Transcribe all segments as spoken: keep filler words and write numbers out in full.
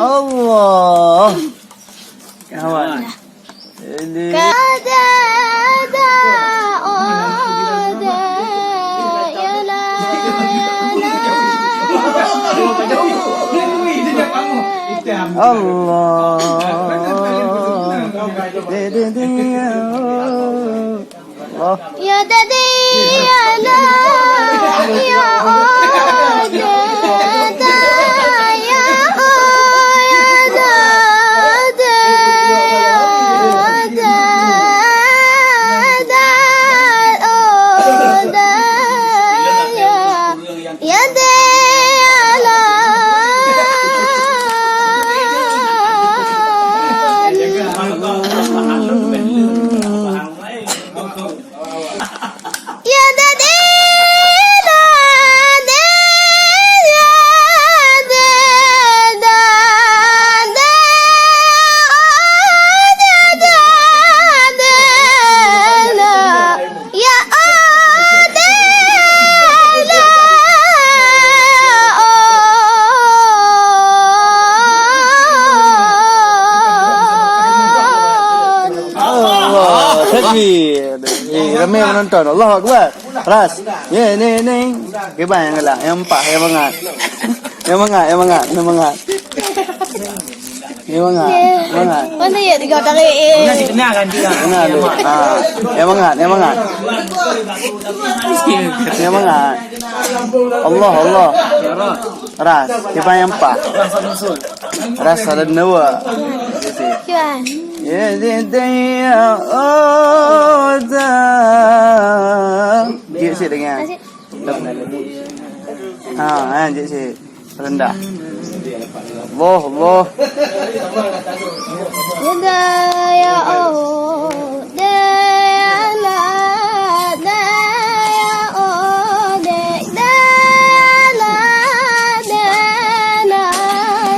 Allah. Kawan. Ini. Kada ada ada, ya la, ya la. Allah. Deh, deh, deh, ya Allah. Ya dadi, ya la, ya oh, dada, ya oh, ya dada, ya dada, oh, da, ya, ya de, ya la. Ya dadi, da, de, ya, de, da, de, oh, da, da, de, la. Ya, oh, de, la, oh. Allah, takbir. Eh, ramai penonton. Allahu Akbar. Ras. Ye, ni, ni. Kiban nyang galak. Nyang empat, nyang mangat. Nyang mangat, nyang mangat, nyang mangat. Nyang mangat, mangat. Mana ya tiga tarik, eh? Kenal dulu. Ah, nyang mangat, nyang mangat. Nyang mangat. Allah, Allah. Ras. Kiban nyang empat. Ras ada dua. Cuan. Ya, dia, dia, oh, dah. Jeuet sit dengan. Ha, ha, jeuet sit. Rendah. Allah, Allah. Udah ya Allah, deh ya la, deh ya oh, deh, deh ya la, deh na,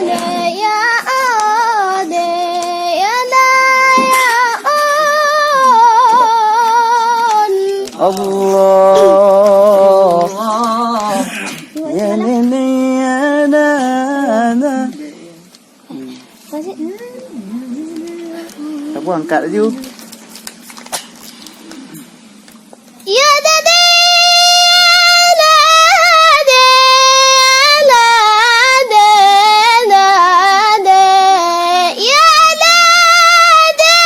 deh ya oh, deh ya la, ya oh. Allah. Ya, ni, ni, ya, na, na. Apa angkat laju? Ya, dadi, la, de, la, de, la, de. Ya, la, de.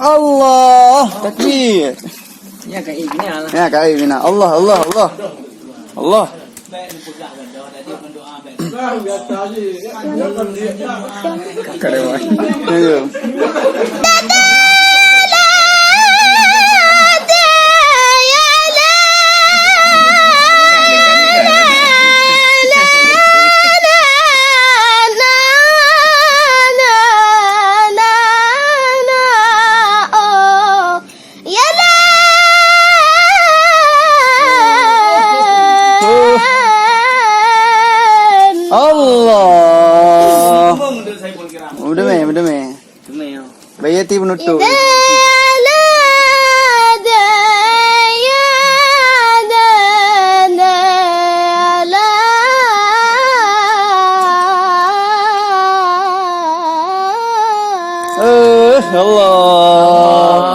Allah, takbir. Nya ka ibina lah. Nya ka ibina. Allah, Allah, Allah. Allah. Ka lewat. Ya, ya. Ya la. Allah. Meudeumé, meudeumé. Bayati penutup. Ida la da ya da da la. Eh, Allah.